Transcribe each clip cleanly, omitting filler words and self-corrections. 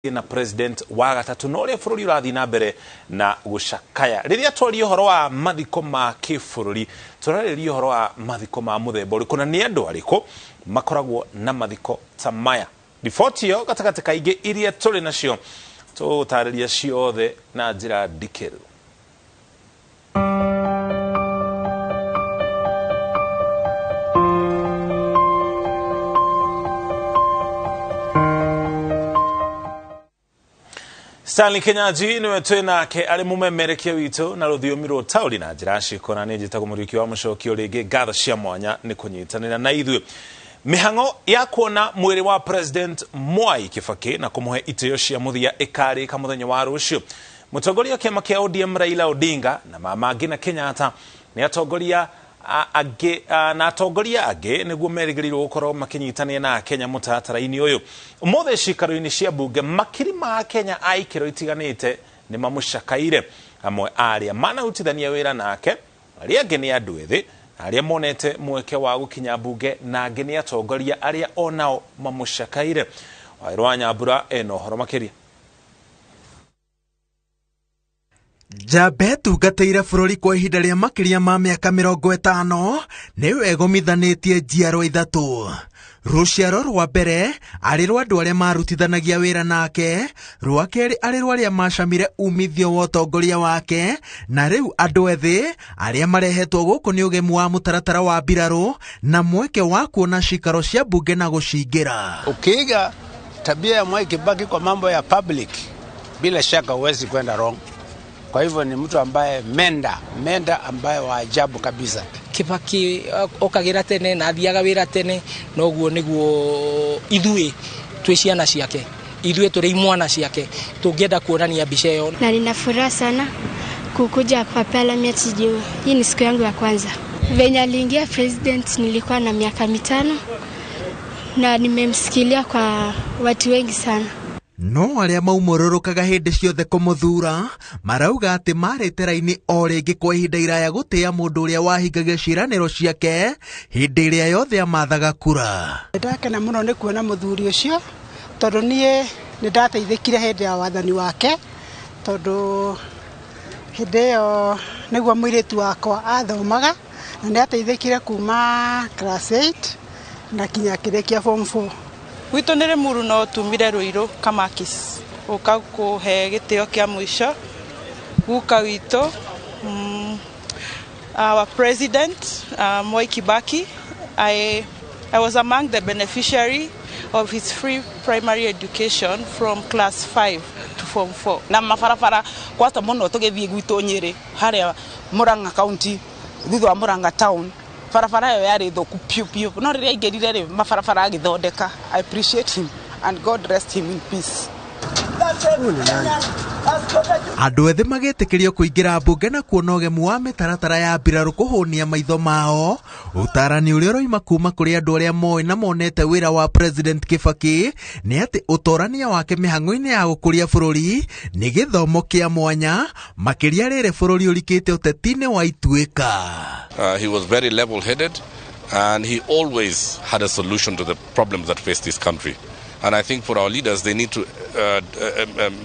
Na president wa gatatũ na ũrĩa bũrũri ũrathiĩ na mbere na gũcakaya. Rĩrĩa twaria ũhoro wa mathiko ma kĩbũrũri, tũrarĩrĩria ũhoro wa mathiko ma mũthemba ũrĩkũ na nĩ andũ arĩkũ makoragwo na mathiko ta maya. Riboti ĩyo gatagatĩ ka ingĩ iria tũrĩ nacio tũgũtarĩria ciothe na njĩra ndikĩru. Stanley Kenyaji niwe twĩ nake arĩ mũmemerekia witũ na rũthiomi rwa ũtaũri na njĩra ya ciĩko, na niĩ njĩtagwo Mũriũki wa Mũcokio. Rĩngĩ ngatho cia mwanya nĩ kũnyitanĩra na ithuĩ mĩhang'o ya kuona mwĩrĩ wa President Mwai Kibaki na kũmũhe itĩo cia mũthia ĩkarĩka mũthenya wa rũciũ. Mũtongoria wa kĩama kĩa ODM Raila Odinga na Mama Ngina Kenyatta nĩ atongoria angĩ na atongoria angĩ nĩguo merĩgĩrĩirwo gũkorwo makĩnyitanĩra na Akenya mũtaratara-inĩ ũyũ. Ũmũthĩ ciikaro-inĩ cia mbunge makiri ma Akenya a ikĩro itiganĩte nĩ mamũcakaire. Amwe a arĩa manarutithania wĩra nake, arĩa angĩ nĩ andũ ethĩ na arĩa monete mweke wa gũkinya mbunge na angĩ nĩ atongoria arĩa onao mamũcakaire. Wawerũ wa Nyambura ena ũhoro makĩria. Njamba ĩtungatĩire bũrũri kwa ihinda rĩa makĩria ma mĩaka 50 nĩyo ĩgomithanĩtie njiarwa ithatũ. Rũciaro rwa mbere arĩ rwa andũ arĩa marutithanagia wĩra nake, rwa kerĩ arĩ rwa arĩa macamire umithio wa ũtongoria wake, na rĩu andũ ethĩ arĩa marehetwo gũkũ nĩ ũgemu wa mũtaratara wa mbirarũ na mweke wa kuona cikaro cia mbunge na gũcingĩra. Ukiiga tabia ya Mwai Kibaki kwa mambo ya public, bila shaka huwezi kwenda wrong. Kwa hivyo ni mtu ambaye menda menda ambaye wa ajabu kabisa. Kibaki okagira tene na athiaga wira tene, noguo niguo ithuĩ twĩ ciana ciake, ithuĩ tũrĩ imwana ciake tũngĩenda kuonania mbica ĩyo. Na nina furaha sana kukuja hapa Parliament juu hii ni siku yangu ya kwanza. Venye aliingia president nilikuwa na miaka 5 na nimemsikilia kwa watu wengi sana. No arĩa maumũrũrũkaga hĩndĩ ciothe kũmũthura marauga atĩ marĩte raini o rĩngĩ kwa ihinda iraya gũtĩĩa mũndũ ũrĩa wahingagia ciĩranĩro ciake hĩndĩ ĩrĩa yothe amathaga kura. Ndakena mũno nĩ kuona mũthuri ũcio tondũ niĩ nĩ ndateithĩkire hĩndĩ ya wathani wake, tondũ hĩndĩ ĩyo nĩguo mũirĩtu wakwa athomaga na nĩ ateithĩkire kuma class 8 na kinya akĩrĩkia form 4. Gwitũ nĩ Rĩmuru no tumire Rũirũ Kamakis gũka kũhe gĩtĩo kĩa mũico guka witũ, our president, Mwai Kibaki. I was among the beneficiary of his free primary education from class 5 to form 4. Na mabarabara kwata mũno tũgĩthiĩ gwitũ Nyĩrĩ harĩa Murang'a County thutha wa Murang'a town, barabara ĩyo yarĩ thũku piũ piũ, no rĩrĩa aingĩrire rĩ mabarabara agĩthondeka. I appreciate him and God rest him in peace. Andũ ethĩ magĩtĩkĩrio kũingĩra mbunge na kuona ũgemu wa mĩtaratara ya mbirarũ kũhũnia maitho mao. Ũtarani ũrĩa ũroima kuma kũrĩ andũ arĩa moĩ na monete wĩra wa President Kibaki nĩ atĩ ũtorania wake mĩhang'o-inĩ ya gũkũria bũrũri nĩ gĩthomo kĩa mwanya, makĩria rĩrĩ bũrũri ũrikĩte ũteti-inĩ wa ituĩka. He was very level-headed and he always had a solution to the problems that face this country. And I think for our leaders, they need to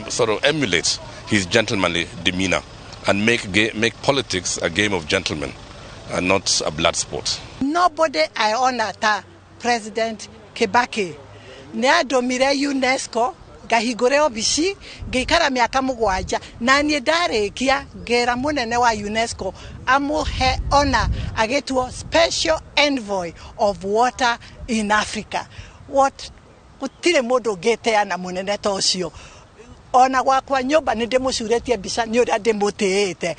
sort of emulate his gentlemanly demeanor and make politics a game of gentlemen and not a blood sport. Nobody I honor ta President Kibaki. Nĩ andũmire UNESCO ngahingũre obici ngĩikara mĩaka 7 na niĩ ndarĩkia ngĩra mũnene wa UNESCO amũhe ona agĩtuo Special Envoy of Water in Africa. What gũtirĩ mũndũ ũngĩteana mũnene ta ũcio. Ona gwakwa nyũmba nĩ ndĩmũcurĩtie mbica nĩ ũrĩa ndĩmũtĩĩte.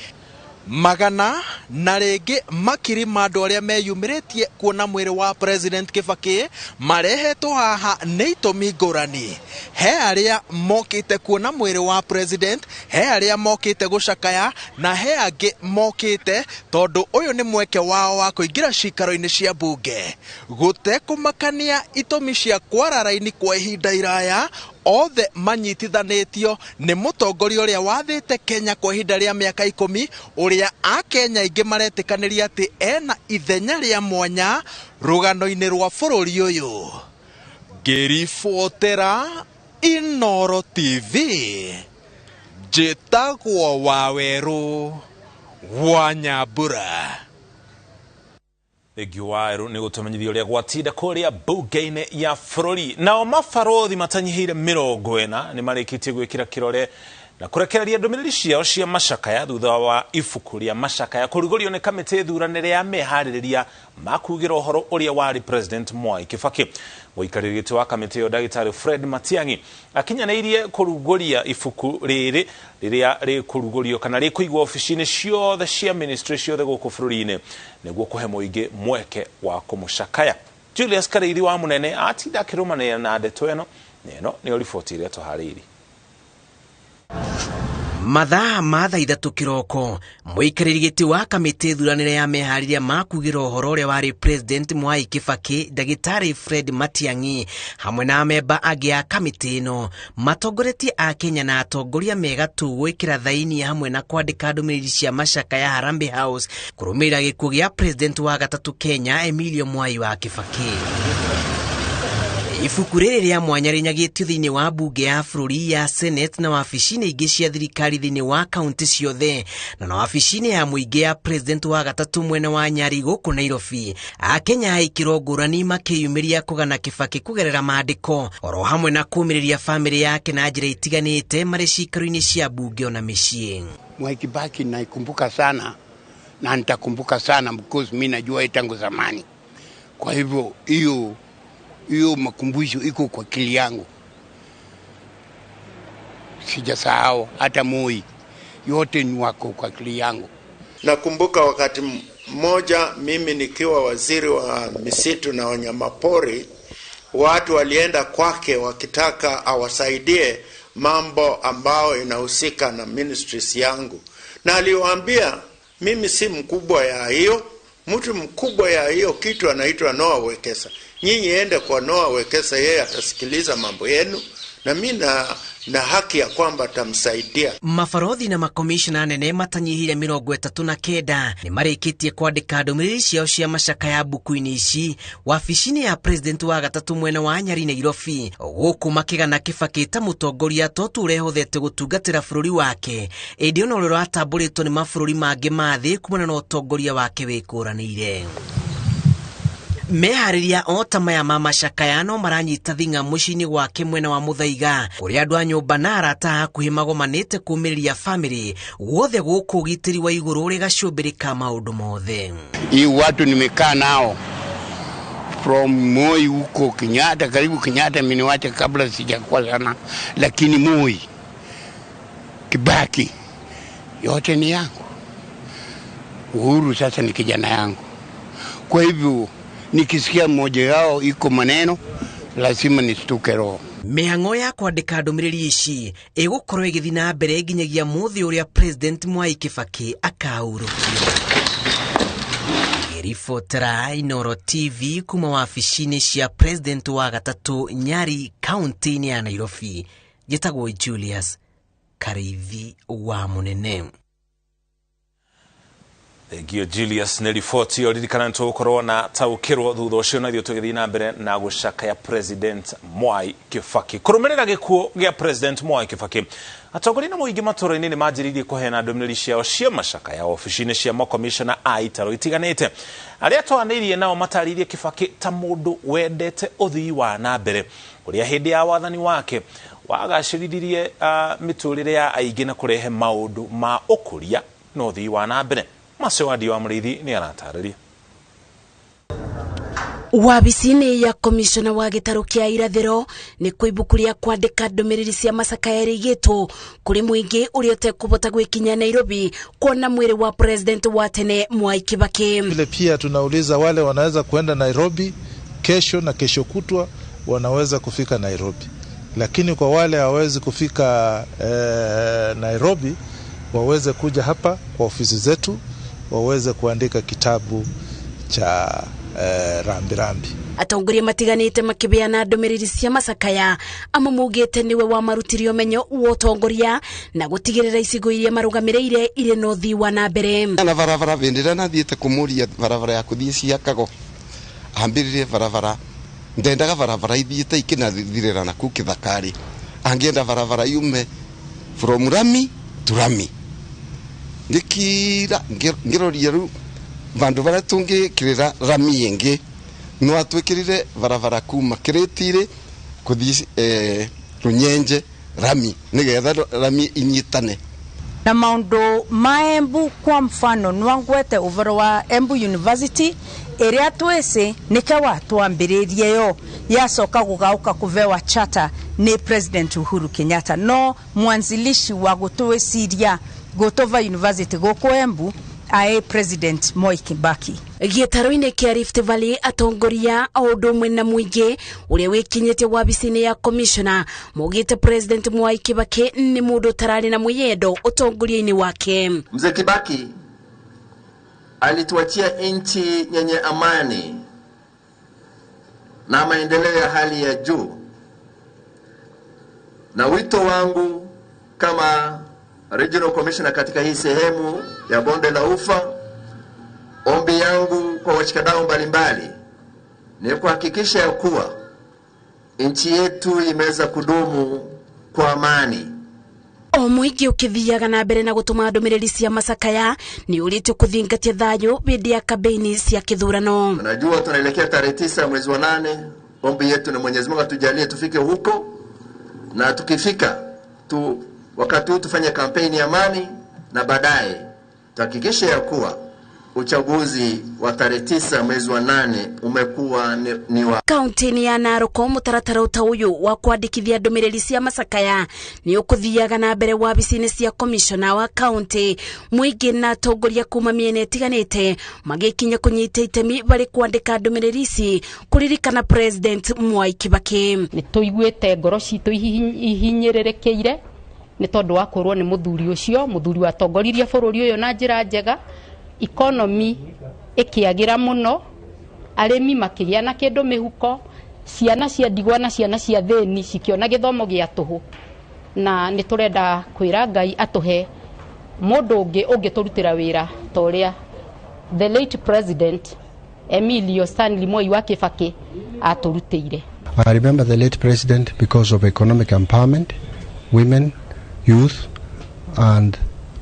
Magana na rĩngĩ makiri ma andũ arĩa meyumĩrĩtie kuona mwĩrĩ wa President Kibaki marehetwo haha nĩ itũmi ngũrani. He arĩa mokĩte kuona mwĩrĩ wa President, he arĩa mokĩte gũcakaya na he angĩ mokĩte tondũ ũyũ nĩ mweke wao wa kũingĩra cikaro-inĩ cia mbunge. Gũtekũmakania itũmi cia kwara raini kwa ihinda iraya, othe manyitithanĩtio nĩ mũtongoria ũrĩa wathĩte Kenya kwa ihinda rĩa mĩaka 10, ũrĩa Akenya aingĩ maretĩkanĩria atĩ ena ithenya rĩa mwanya rũgano-inĩ rwa bũrũri ũyũ. Ngĩribotera Inoro TV, njĩtagwo Wawerũ wa Nyambura. Thengiũ Wawerũ nĩ gũtũmenyithia ũrĩa gwatinda kũrĩa mbunge-inĩ ya bũrũri. Nao mabarũthi matanyihĩire 40 nĩ marĩkĩtie gwĩkĩra kĩrore na kũrekereria ndũmĩrĩri ciao cia macakaya thutha wa ibuku rĩa macakaya kũrugũrio nĩ kamĩtĩ thuranĩre ya meharĩrĩria ma kugĩra ũhoro ũrĩa warĩ President Mwai Kibaki. Mũikarĩri gĩtĩ wa kamĩtĩ ĩyo ndagĩtarĩ Fred Matiang'i akinyanĩirie kũrugũria ibuku rĩrĩ rĩrĩa rĩkũrugũrio kana rĩkũigwo obici-inĩ ciothe cia ministry ciothe gũkũ bũrũri-inĩ nĩguo kũhe mũingĩ mweke wa kũmũcakaya. Julius Karĩithi wa Mũnene atinda akĩrũmanĩrĩra na ndeto ĩno na ĩno nĩyo riboti ĩrĩa tũharĩirie. Mathaa ma thaa 3 kĩroko mũikarĩri gĩtĩ wa kamĩtĩ thuranĩre ya meharĩria ma kugĩra ũhoro ũrĩa warĩ President Mwai Kibaki ndagĩtarĩ Fred Matiang'i hamwe na amemba angĩ a kamĩtĩ ĩno matongoretie a Kenya na atongoria megatũ gwĩkĩra thaini hamwe na kwandĩka ndũmĩrĩri cia macakaya Harambee House kũrũmĩrĩra gĩkuũ gĩa President wa gatatũ Kenya Emilio Mwai wa Kibaki. Ibuku rĩrĩ rĩa mwanya rĩnyagĩtio thĩinĩ wa mbunge ya bũrũri ya Senate na wabici-inĩ ingĩ cia thirikari thĩinĩ wa kaunti ciothe na wabici-inĩ ya mũingĩ ya President wa gatatũ mwena wa Nyari gũkũ Nairobi. Akenya a ikĩro ngũrani makĩyumĩria kũgana Kibaki kũgerera maandĩko oro hamwe na kũũmĩrĩria bamĩrĩ yake na njĩra itiganĩte marĩ ciikaro-inĩ cia mbunge ona mĩciĩ. Mwai Kibaki naikumbuka sana na nitakumbuka sana because mimi najua tangu zamani. Kwa hivyo hiyo makumbusho iko kwa akili yangu, sijasahau hata Moi, yote ni wako kwa akili yangu. Nakumbuka wakati mmoja mimi nikiwa waziri wa misitu na wanyamapori, watu walienda kwake wakitaka awasaidie mambo ambao inahusika na ministries yangu, na aliwaambia mimi si mkubwa ya hiyo, mtu mkubwa ya hiyo kitu anaitwa Noah Wekesa. Nyinyi ende kwa Noah Wekesa, yeye atasikiliza mambo yenu na mimi na haki ya kwamba atamsaidia. Mabarothi na makomishona nene matanyihire 39 nĩ marĩkĩtie kwandĩka ndũmĩrĩri ciao cia macakaya mbuku-inĩ ici wabici-inĩ ya President wa gatatũ mwena wa Nyari Nairobi, gũkũ makĩgana Kibaki ta mũtongoria to tu ũrĩa gũtungatĩra bũrũri wake ĩndĩ ona ũrĩa ũratambũrĩtwo nĩ mabũrũri mangĩ ma thĩ kumana na ũtongoria wake wĩkũranĩire. Meharĩria o ta maya ma macakaya no maranyita thing'a mũciĩ-inĩ gwake mwena wa Muthaiga kũrĩa andũ a nyũmba na arata hakuhĩ magomanĩte kũũmĩrĩria bamĩrĩ guothe gũkũ ũgitĩri wa igũrũ ũrĩ gacũmbĩrĩ ka maũndũ mothe. Hii watu nimekaa nao from Moi huko Kenyatta, karibu Kenyatta mimi kabla sijakuwa sana, lakini Moi, Kibaki yote ni yangu. Uhuru sasa ni kijana yangu. Kwa hivyo nikisikia mmoja yao iko maneno lazima nistuke roho. Mĩhang'o ya kwandĩka ndũmĩrĩri ici ĩgũkorwo ĩgĩthiĩ na mbere nginyagia mũthĩ ũrĩa President Mwai Kibaki akahurũkio. Ribotera Inoro TV kuma wabici-inĩ cia President wa gatatũ Nyari kaunti-inĩ ya Nairobi, njĩtagwo Julius Karĩithi wa Mũnene. Thengiũ Julius nĩ riboti ĩyo. Ririkana nĩtũgũkorwo na taũkĩrwo thutha ũcio na ithuĩ tũgĩthiĩ na mbere na gũcakaya President Mwai Kibaki. Kũrũmĩrĩra gĩkuũ gĩa President Mwai Kibaki, atongoria na mũingĩ matũũra-inĩ nĩ manjĩrĩirie kũheana ndũmĩrĩri ciao cia macakaya obici-inĩ cia makomishona a itaro itiganĩte. Arĩa twanĩirie nao matarĩirie Kibaki ta mũndũ wendete ũthii wa na mbere ũrĩa hĩndĩ ya wathani wake wagacĩrithirie mĩtũrĩre ya aingĩ na kũrehe maũndũ ma ũkũria na ũthii wa na mbere. Masewadi wa Mũrĩithi nĩ aratarĩria. Wabici-inĩ ya komishona wa gĩtarũ kĩa irathĩro nĩ kwa ibuku rĩa kwandĩka ndũmĩrĩri cia macakaya rĩigĩtwo kũrĩ mũingĩ ũrĩa ũtekũhota gwĩkinya Nairobi kuona mwĩrĩ wa President wa tene Mwai Kibaki. Vile pia tunauliza wale wanaweza kuenda Nairobi kesho na kesho kutwa wanaweza kufika Nairobi, lakini kwa wale hawawezi kufika Nairobi waweze kuja hapa kwa ofisi zetu waweze kuandika kitabu cha rambirambi. Atongoria matiganĩte makĩbeana ndũmĩrĩri cia macakaya amwe maugĩte nĩwe wamarutire ũmenyo wa ũtongoria na gũtigĩrĩra icigo iria marũgamĩrĩire irĩ na ũthii wa na mbere. Na barabara hĩndĩ ĩrĩa nathiĩte kũmũria barabara ya kũthiĩ Ciakago, ambĩrĩrie barabara ndendaga barabara ithiĩte ikĩnathirĩra na kũu kĩthakarĩ, Angienda barabara yume from rami to rami. Ngikira ngiroria ru vandu varia tungikirira rami ingi no atwikirire barabara kuma kiritire kuthii runyenje rami nigetha rami inyitane. Na maundu ma Embu kwa mfano nwangwete uvoro wa Embu University iria twese nikewa twambiririe yo yacoka gugauka kuvewa charter ni President Uhuru Kenyatta, no mwanzilishi wa gutwiciria gutova University guku Embu ae President Moi Kibaki. Gĩtarũ-inĩ kĩa Rift Valley atongoria o ũndũ ũmwe na mũingĩ ũrĩa wĩkinyĩtie wabici-inĩ ya commissioner maugĩte President Mwai Kibaki nĩ mũndũ ũtararĩ na mwĩyendo ũtongoria-inĩ wake. Mzee Kibaki alituachia nchi yenye amani na maendeleo ya hali ya juu, na wito wangu kama Regional Commissioner katika hii sehemu ya Bonde la Ufa, ombi yangu kwa washikadau mbalimbali ni kuhakikisha ya kuwa nchi yetu imeweza kudumu kwa amani. O mũingĩ ũkĩthiaga na mbere na gũtũma ndũmĩrĩri cia macakaya nĩ ũrĩtio kũthingatia thayũ hĩndĩ ya kampeni cia kĩthurano. Najua tunaelekea tarehe 9 mwezi wa 8. Ombi yetu ni Mwenyezi Mungu atujalie tufike huko, na tukifika tu wakati huu tufanye kampeni ya amani, na baadaye tuhakikishe ya kuwa uchaguzi wa tarehe 9 mwezi wa 8 umekuwa ni wa kaunti ya Narok. Mũtaratara ta ũyũ wa kwandĩkithia ndũmĩrĩri cia macakaya nĩ ũkũthiaga na mbere wabici-inĩ cia commissioner wa kaunti. Mũingĩ na atongoria kuma mĩena ĩtiganĩte magĩkinya kũnyita itemi barĩ kwandĩka ndũmĩrĩri ici kũririkana President Mwai Kibaki. Nĩ tũiguĩte ngoro citũ ihinyĩrĩrĩkĩire nĩ tondũ wa kũrwo nĩ mũthuri ũcio, mũthuri watongoririe bũrũri ũyũ na njĩra njega, economy ĩkĩagĩra mũno, arĩmi makĩgĩa na kĩndũ mĩhuko, ciana cia ndigwa na ciana cia thĩni cikĩona gĩthomo gĩa tũhũ. Na nĩ tũrenda kwĩra Ngai atũhe mũndũ ũngĩ ũngĩtũrutĩra wĩra ta ũrĩa the late President Emilio Stanley Moi wa Kibaki atũrutĩire. I remember the late president because of economic empowerment, women, youth and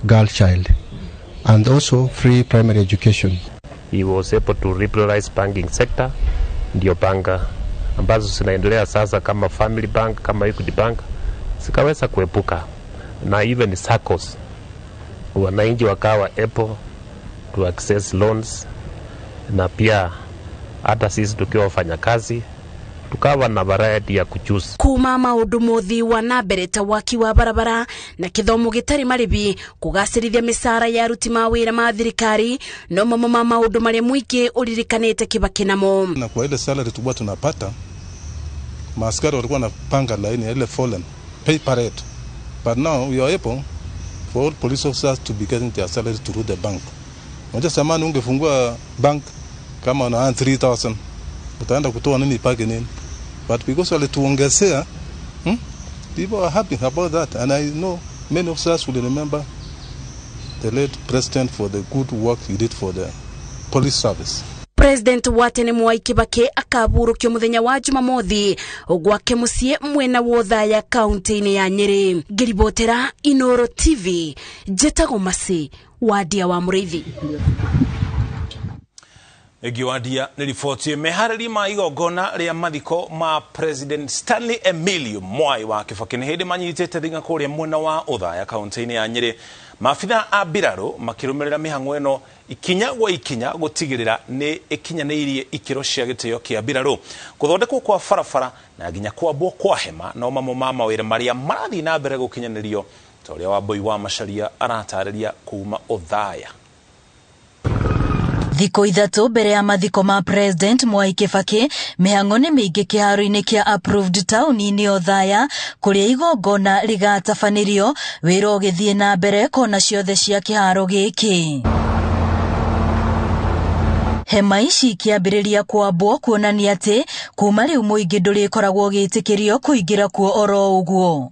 girl child, and also free primary education. He was able to liberalize banking sector, ndio banka ambazo zinaendelea sasa kama Family Bank, kama Equity Bank zikaweza kuepuka, na even SACCOs, wananchi wakawa able to access loans, na pia hata sisi tukiwa wafanyakazi tukawa na variety ya kuchoose. Kuma maundu mothi wa na mbere ta waki wa barabara na kithomo gitari maribi kugacirithia micara ya aruti ma wira ma thirikari no mamo ma maundu maria muingi uririkanite Kibaki namo. Na kwa ile salary tulikuwa tunapata, maaskari walikuwa wanapanga line ile fallen pay parade, but now we are able for all police officers to be getting their salary through the bank. Unajua zamani ungefungua bank kama una 3000 utaenda kutoa nini pake nini, but because walituongezea, people are happy about that, and I know many officers will remember the late president for the good work he did for the police service. President wa tene Mwai Kibaki akaburukio muthenya wa Jumamothi gwake muciĩ mwena wa Othaya kaunti-inĩ ya Nyeri. Ngĩribotera Inoro TV, njĩtagwo Masi Wadia wa Mũrĩithi. Giwadia nĩ riboti meharĩri ma igongona rĩa mathiko ma President Stanley Emilio Mwai wa Kibaki nĩ hĩndĩ manyitĩte thing'a kũrĩa mwena wa Othaya kaunti-inĩ ya Nyeri. Maabitha a mbirarũ makĩrũmĩrĩra mĩhang'o ĩno ikinya gwa ikinya gũtigĩrĩra nĩ ĩkinyanĩirie ikĩro cia gĩtĩo kĩa mbirarũ. Gũthondekwo kwa barabara na nginya kwambwo kwa hema no mamwe ma mawĩra marĩa marathiĩ na mbere gũkinyanĩrio ta ũrĩa Wambui wa Macharia aratarĩria kuma Othaya. Thikũ ithatũ mbere ya mathiko ma President Mwai Kibaki, mĩhang'o nĩ mĩingĩ kĩharo-inĩ kĩa Approved taũni-inĩ Othaya kũrĩa igongona rĩgatabanĩrio, wĩra ũgĩthiĩ na mbere kona ciothe cia kĩharo gĩkĩ. Hema ici ikĩambĩrĩria kwambwo kuonania atĩ kuma rĩu mũingĩ ndũrĩkoragwo ũgĩtĩkĩrio kũingĩra kuo oro ũguo.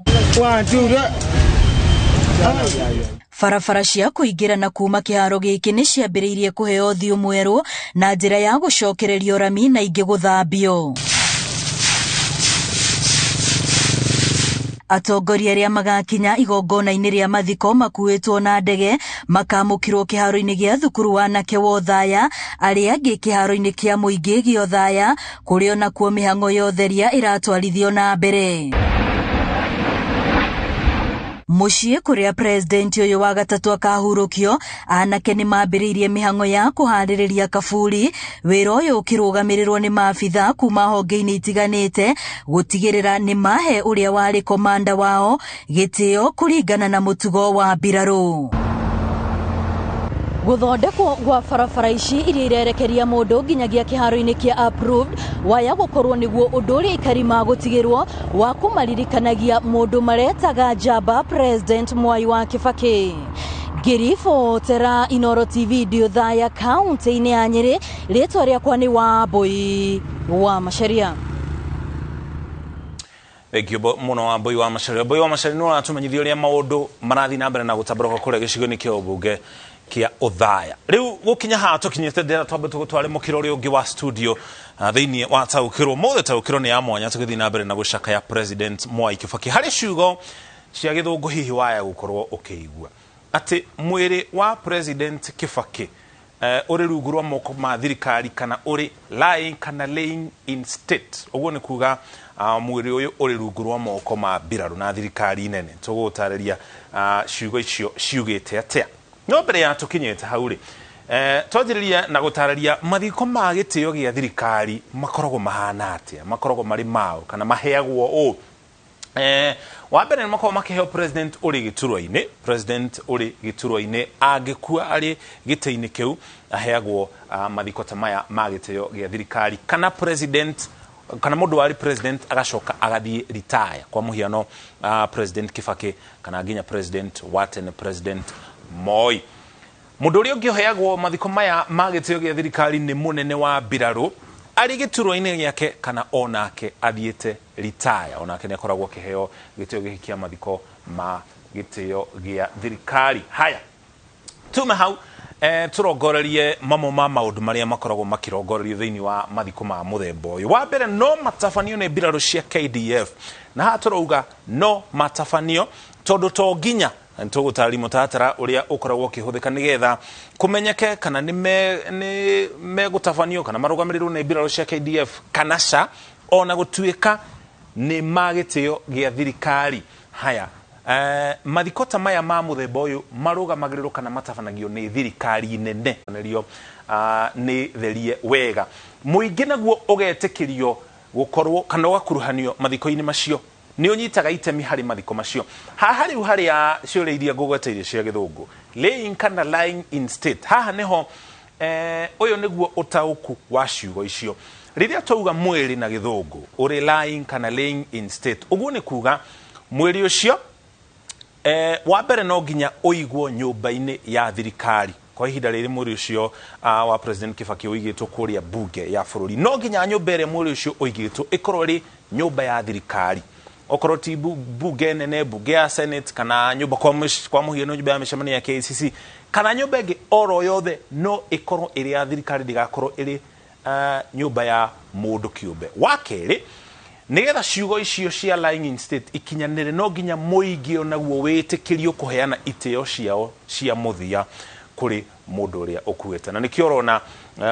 Barabara cia kũingĩra na kuma kĩharo gĩkĩ nĩ ciambĩrĩirie kũheo ũthiũ mwerũ na njĩra ya gũcokererio rami na ingĩ gũthambio. Atongoria arĩa magakinya igongona-inĩ rĩa mathiko makuĩtwo na ndege makamũkĩrwo kĩharo-inĩ gĩa thukuru wa anake wa Othaya, arĩa angĩ kĩharo-inĩ kĩa mũingĩ gĩa Othaya, kũrĩa onakuo mĩhang'o ya ũtheria ĩratwarithio na mbere. Mũciĩ kũrĩa president ũyũ wa gatatũ akahurũkio, anake nĩ mambĩrĩirie mĩhang'o ya kũharĩrĩria kaburi, wĩra ũyũ ũkĩrũgamĩrĩrwo nĩ maabitha kuma honge-inĩ itiganĩte gũtigĩrĩra nĩ mahe ũrĩa warĩ komanda wao gĩtĩo kũringana na mũtugo wa mbirarũ. Gũthondekwo gwa barabara ici iria irerekeria mũndũ nginyagia kĩharo-inĩ kĩa Approved waya gũkorwo nĩguo ũndũ ũrĩa aikari magũtigĩrwo wa kũmaririkanagia mũndũ maretaga njamba President Mwai wa Kibaki. Ngĩribotera Inooro TV ndĩ Othaya kaunti-inĩ ya Nyĩrĩ, rĩtwa rĩakwa nĩ Wambui wa Macharia. Thank you muno Wambui wa Macharia. Wambui wa Macharia nĩ ũratũmenyithia ũrĩa maũndũ marathiĩ na mbere na gũtambũrũka kũrĩa gĩcigo-inĩ kĩa ũmbunge kĩa Othaya. Rĩu gũkinya haha tũkinyĩte ndĩra twambe tũgũtware mũkĩra ũrĩa ũngĩ wa studio thĩinĩ wa Taũkĩrwo. Mothe Taũkĩrwo nĩ ya mwanya tũgĩthiĩ na mbere na gũcakaya President Mwai Kibaki. Harĩ ciugo cia gĩthũngũ hihi waya gũkorwo ũkĩigua atĩ mwĩrĩ wa President Kibaki ũrĩ rungu rwa moko ma thirikari kana ũrĩ lying kana laying in state. Ũguo nĩ kuga mwĩrĩ ũyũ ũrĩ rungu rwa moko ma mbirarũ na thirikari nene. Tũgũgũtarĩria ciugo icio ciugĩte atĩa. No mbere ya tũkinyĩte hau rĩ, twanjĩrĩria na gũtarĩria mathiko ma gĩtĩo gĩa thirikari makoragwo mahana atĩa, makoragwo marĩ mao kana maheagwo ũũ. Wa mbere nĩ makoragwo makĩheo president ũrĩ gĩturwa-inĩ. President ũrĩ gĩturwa-inĩ angĩkua arĩ gĩtĩ-inĩ kĩu aheagwo mathiko ta maya ma gĩtĩo gĩa thirikari, kana president kana mũndũ warĩ president agacoka agathiĩ retire, kwa mũhiano President Kibaki kana nginya president wa tene President Moi. Mũndũ ũrĩa ũngĩ ũheagwo mathiko maya ma gĩtĩo gĩa thirikari nĩ mũnene wa mbirarũ arĩ gĩturwa-inĩ gĩake kana onake athiĩte retire, onake nĩ akoragwo akĩheo gĩtĩo gĩkĩ kĩa mathiko ma gĩtĩo gĩa thirikari. Haya, tume hau tũrongorerie mamwe ma maũndũ marĩa makoragwo makĩrongorerio thĩinĩ wa mathiko ma mũthemba ũyũ. Wa mbere, no matabanio nĩ mbirarũ cia KDF, na haha tũrauga no matabanio tondũ to nginya tũgũtarĩria mũtaratara ũrĩa ũkoragwo ũkĩhũthĩka nĩgetha kũmenyeke kana nĩ megũtabanio kana marũgamĩrĩrwo nĩ mbirarũ cia KDF kana ca, ona gũtuĩka nĩ ma gĩtĩo gĩa thirikari. Haya, mathiko ta maya ma mũthemba ũyũ marũgamagĩrĩrwo kana matabanagio nĩ thirikari nene, nĩrio nĩ therie wega. Mũingĩ naguo ũgetĩkĩrio gũkorwo kana ũgakuruhanio mathiko-inĩ macio, nĩ ũnyitaga itemi harĩ mathiko macio. Haha rĩu harĩa ciũria iria ngũgweteirie cia gĩthũngũ, laying kana lying in state, haha nĩho ũyũ nĩguo ũtaũku wa ciugo icio. Rĩrĩa twauga mwĩrĩ na gĩthũngũ ũrĩ lying kana laying in state, ũguo nĩ kuga mwĩrĩ ũcio wa mbere no nginya ũigwo nyũmba-inĩ ya thirikari. Kwa ihinda rĩrĩ mwĩrĩ ũcio wa President Kibaki ũigĩtwo kũrĩa bunge ya bũrũri, no nginya nyũmba ĩrĩa mwĩrĩ ũcio ũigĩtwo ĩkorwo ĩrĩ nyũmba ya thirikari, okorwo ti bunge nene, bunge ya Senate, kana nyũmba kwa mũhiano nyũmba ya mĩcemanio ya KICC, kana nyũmba ĩngĩ oro yothe, no ĩkorwo ĩrĩ ya thirikari, ndĩgakorwo ĩrĩ nyũmba ya mũndũ kĩũmbe. Wa kerĩ, nĩgetha ciugo icio cia lying in state ikinyanĩre, no nginya mũingĩ onaguo wĩtĩkĩrio kũheana itĩo ciao cia mũthia kũrĩ mũndũ ũrĩa ũkuĩte. Na nĩkĩo ũrona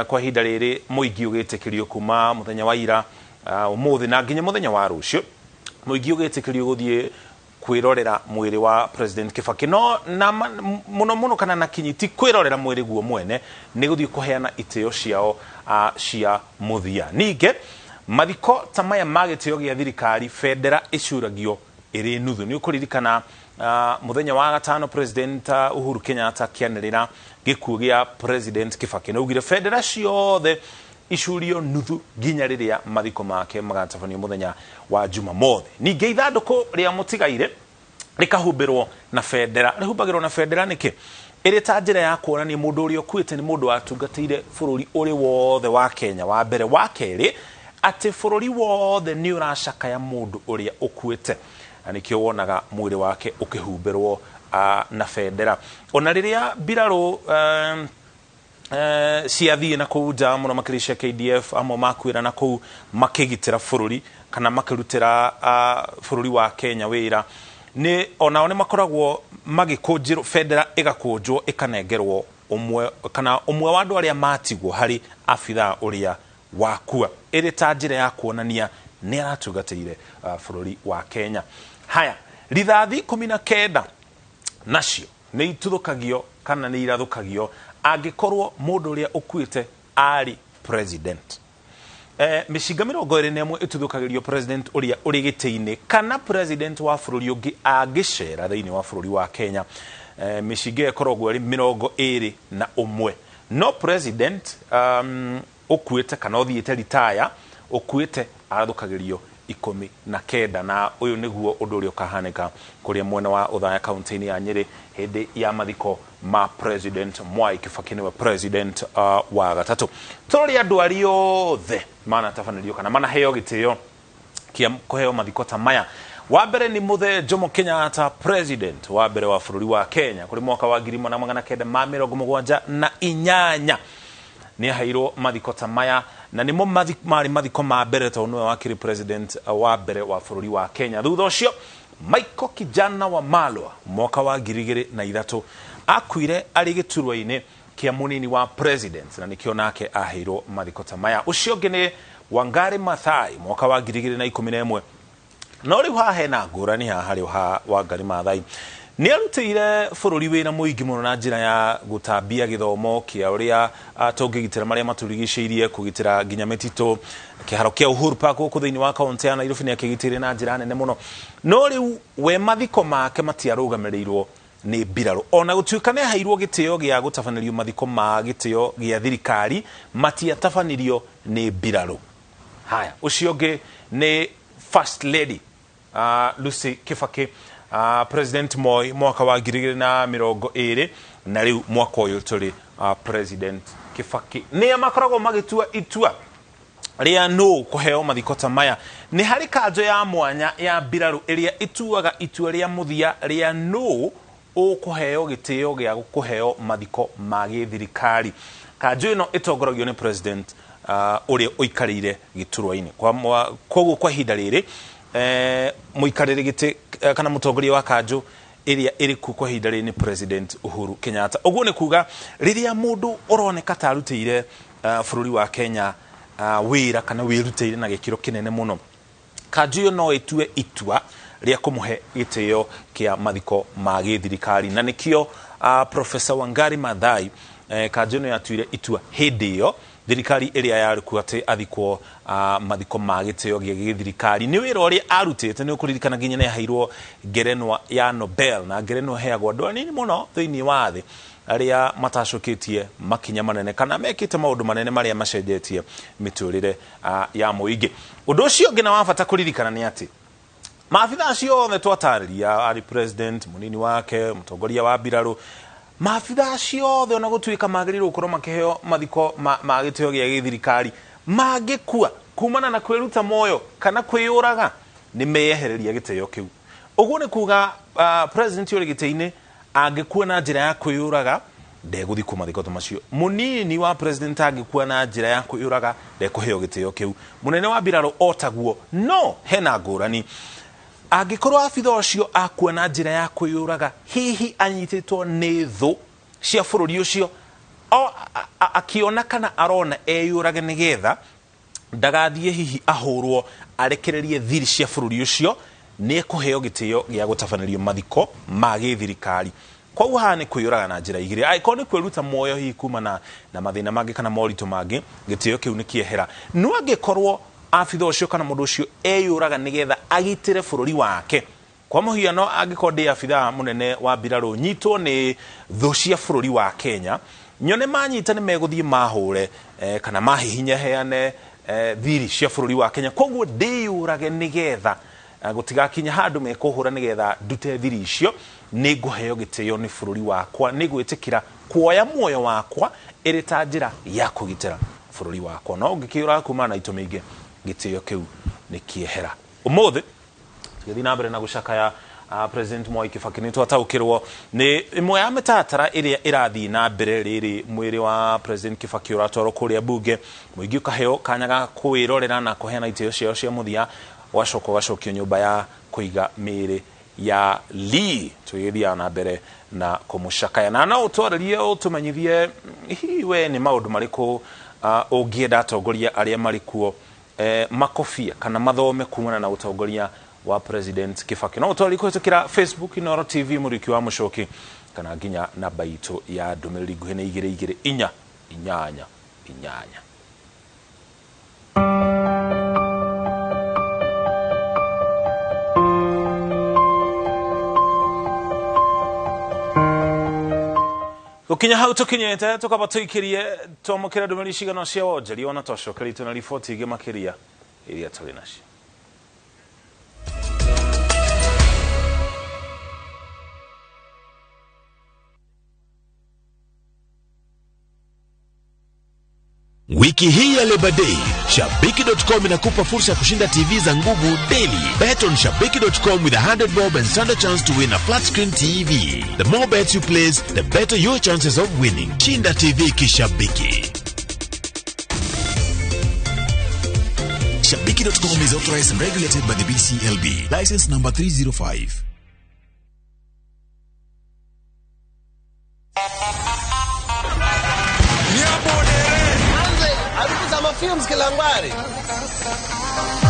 kwa ihinda rĩrĩ mũingĩ ũgĩtĩkĩrio kuma mũthenya wa ira, ũmũthĩ na nginya mũthenya wa rũciũ, mũingĩ ũgĩtĩkĩrio gũthiĩ kwĩrorera mwĩrĩ wa President Kibaki. No na mũno mũno kana na kinyi ti kwĩrorera mwĩrĩ guo mwene, nĩ gũthiĩ kũheana itĩo ciao cia mũthia. Ningĩ mathiko ta maya ma gĩtĩo gĩa thirikari, bendera ĩcuragio ĩrĩ nuthu. Nĩ ũkũririkana mũthenya wa gatano President Uhuru Kenyatta akĩanĩrĩra gĩkuũ gĩa President Kibaki, nĩ augire bendera ciothe icurio nuthu nginya rĩrĩa mathiko make magatabanio mũthenya wa Jumamothi. Ningĩ ithandũkũ rĩa mũtigaire rĩkahumbĩrwo na bendera. Rĩhumbagĩrwo na bendera nĩkĩ? Ĩrĩ ta njĩra ya kuonania mũndũ ũrĩa ũkuĩte nĩ mũndũ watungatĩire bũrũri ũrĩ wothe wa Kenya. Wa mbere. Wa kerĩ, atĩ bũrũri wothe nĩ ũracakaya mũndũ ũrĩa ũkuĩte, na nĩkĩo wonaga mwĩrĩ wake ũkĩhumbĩrwo na bendera. Ona rĩrĩa mbirarũ ciathiĩ na kũu nja mũno makĩria cia KDF, amwe makuĩra na kũu makĩgitĩra bũrũri, kana makĩrutĩra bũrũri wa Kenya wĩra, nĩ onao nĩ makoragwo magĩkũnjĩrwo bendera, ĩgakũnjwo ĩkanengerwo ũmwe kana ũmwe wa andũ arĩa matigwo harĩ abithaa ũrĩa wakua, ĩrĩ ta njĩra ya kuonania nĩ aratungatĩire bũrũri wa Kenya. Haya, rithathi 19 nacio nĩ ituthũkagio kana nĩ irathũkagio angĩkorwo mũndũ ũrĩa ũkuĩte arĩ president. Mĩcinga 21 ĩtuthũkagĩrio president ũrĩa ũrĩ gĩtĩ-inĩ kana president wa bũrũri ũngĩ angĩcera thĩinĩ wa bũrũri wa Kenya. Mĩcinga ĩyo ĩkoragwo ĩrĩ 21. No president ũkuĩte kana ũthiĩte ritaya ũkuĩte arathũkagĩrio 19, na ũyũ nĩguo ũndũ ũrĩa ũkahanĩka kũrĩa mwena wa Othaya kaunti-inĩ ya Nyĩrĩ hĩndĩ ya mathiko ma President Mwai Kibaki, nĩwe president wa gatatũ. Tũrĩ andũ arĩa othe manatabanĩrio kana manaheo gĩtĩo kĩa kũheo mathiko ta maya. Wa mbere nĩ Mũthee Jomo Kenyatta, president wa mbere wa bũrũri wa Kenya kũrĩ mwaka wa 1978 nĩ aheirwo mathiko ta maya, na nĩmo marĩ mathiko ma mbere tondũ nĩwe wakĩrĩ president wa mbere wa bũrũri wa Kenya. Thutha ũcio Michael Kijana wa Malwa mwaka wa 2003 akuire arĩ gĩturwa-inĩ kĩa mũnini wa president, na nĩkĩo nake aheirwo mathiko ta maya. Ũcio ũngĩ nĩ Wangari Maathai mwaka wa 2011. No rĩu haha hena ngũrani haha harĩ ha Wangari Maathai. Nĩ arutĩire bũrũri wĩra mũingĩ mũno na njĩra ya gũtambia gĩthomo kĩa ũrĩa tũngĩgitĩra marĩa matũrigicĩirie, kũgitĩra nginya mĩtitũ. Kĩharo kĩa Uhuru Park gũkũ thĩinĩ wa kaunti ya Nairobi nĩ akĩgitĩire na njĩra nene mũno. No rĩu we mathiko make matiarũgamĩrĩirwo nĩ mbirarũ, ona gũtuĩka nĩ aheirwo gĩtĩo gĩa gũtabanĩrio mathiko ma gĩtĩo gĩa thirikari, matiatabanĩrio nĩ mbirarũ. Haya, ũcio ũngĩ nĩ First Lady Lucy Kibaki, President Moi mwaka wa 2020, na rĩu mwaka ũyũ tũrĩ President Kibaki. Nĩa makoragwo magĩtua itua rĩa nũ kũheo mathiko ta maya? Nĩ harĩ kanjo ya mwanya ya mbirarũ ĩrĩa ĩtuaga itua rĩa mũthia rĩa nũ ũkũheo gĩtĩo gĩa kũheo mathiko ma gĩthirikari. Kanjo ĩno ĩtongoragio nĩ president ũrĩa ũikarĩire gĩturwa-inĩ. Koguo kwa ihinda rĩrĩ mũikarĩri gĩtĩ kana mũtongoria wa kanjo ĩrĩa ĩrĩ kuo kwa ihinda rĩrĩ nĩ President Uhuru Kenyatta. Ũguo nĩ kuga rĩrĩa mũndũ ũroneka ta arutĩire bũrũri wa Kenya wĩra kana wĩrutĩire na gĩkĩro kĩnene mũno, kanjo ĩyo no ĩtue itua rĩa kũmũhe gĩtĩo kĩa mathiko ma gĩthirikari, na nĩkĩo Professor Wangari Maathai kanjo ĩno yatuire itua hĩndĩ ĩyo thirikari ĩrĩa yarĩ kuo atĩ athikwo mathiko ma gĩtĩo gĩa gĩthirikari. Nĩ wĩra ũrĩa arutĩte, nĩ ũkũririkana nginya nĩ aheirwo ngerenwa ya Nobel, na ngerenwa ĩheagwo andũ anini mũno thĩinĩ wa thĩ arĩa matacũkĩtie makinya manene kana mekĩte maũndũ manene marĩa macenjetie mĩtũrĩre ya mũingĩ. Ũndũ ũcio ũngĩ na wa bata kũririkana nĩ atĩ maabitha acio othe twatarĩria, arĩ president, mũnini wake, mũtongoria wa mbirarũ, maabitha acio othe ona gũtuĩka magĩrĩirwo gũkorwo makĩheo mathiko ma gĩtĩo gĩa gĩthirikari, mangĩkua kumana na kwĩruta muoyo kana kwĩyũraga, nĩ meyehereria gĩtĩo kĩu. Ũguo nĩ kuga president ũrĩ gĩtĩ-inĩ angĩkua na njĩra ya kwĩyũraga ndegũthikwo mathiko ta macio. Mũnini wa president angĩkua na njĩra ya kwĩyũraga ndekũheo gĩtĩo kĩu. Mũnene wa mbirarũ o taguo. No hena ngũrani, angĩkorwo abitha ũcio akua na njĩra ya kwĩyũraga, hihi anyitĩtwo nĩ thũ cia bũrũri ũcio, akĩona kana arona eyũrage nĩgetha ndagathiĩ hihi ahũrwo arekererie thiri cia bũrũri ũcio, nĩ ekũheo gĩtĩo gĩa gũtabanĩrio mathiko ma gĩthirikari. Koguo haha nĩ kwĩyũraga na njĩra igĩrĩ. Angĩkorwo nĩ kwĩruta muoyo hihi kumana na mathĩna mangĩ kana moritũ mangĩ, gĩtĩo kĩu nĩ kĩehera. No angĩkorwo abitha ũcio kana mũndũ ũcio eyũraga nĩgetha agitĩre bũrũri wake, kwa mũhiano angĩkorwo ndĩ abitha mũnene wa mbirarũ nyitwo nĩ thũ cia bũrũri wa Kenya, nyone manyita nĩ megũthiĩ mahũre kana mahihinye heane thiri cia bũrũri wa Kenya, koguo ndĩyũrage nĩgetha gũtigakinya handũ mekũhũra nĩgetha ndute thiri icio, nĩ ngũheo gĩtĩo nĩ bũrũri wakwa, nĩ gwĩtĩkĩra kuoya muoyo wakwa ĩrĩ ta njĩra ya kũgitĩra bũrũri wakwa. No ũngĩkĩũraga kumana na itũmi ingĩ, gĩtĩo kĩu nĩ kĩehera. Ũmũthĩ tũgĩthiĩ na mbere na gũcakaya President Mwai Kibaki, nĩ twataũkĩrwo nĩ ĩmwe ya mĩtaratara ĩrĩa ĩrathiĩ na mbere rĩrĩ mwĩrĩ wa President Kibaki ũratwarwo kũrĩa bunge, mũingĩ ũkaheo kanya ga kwĩrorera na kũheana itĩo ciao cia mũthia. Ũgacoka ũgacokio nyũmba ya kũiga mĩĩrĩ ya Lee. Tũgĩthiaga na mbere na kũmũcakaya, na no ũtwarĩrie ũtũmenyithie hihi we nĩ maũndũ marĩkũ ũngĩenda atongoria arĩa marĩ kuo makobie kana mathome kumana na ũtongoria wa President Kibaki. No ũtwarĩrie kũhĩtũkĩra Facebook Inooro TV Mũriki wa Mũcoki, kana nginya namba itũ ya ndũmĩrĩri nguhĩ nĩ 2 2 4 8 8. Gukinya hau tukinyite tukaba tuikirie twamukira ndũmĩrĩri cigana cia wonjoria, ona twacokeritwo na riboti ingĩ makĩria iria tũrĩ nacio. Wiki hii ya Labor Day, Shabiki.com inakupa fursa ya kushinda TV za nguvu daily. Bet on Shabiki.com with 100 bob and stand a chance to win a flat screen TV. The more bets you place, the better your chances of winning. Shinda TV kishabiki. Shabiki.com is authorized and regulated by the BCLB. License number 305. Films Kilangwari.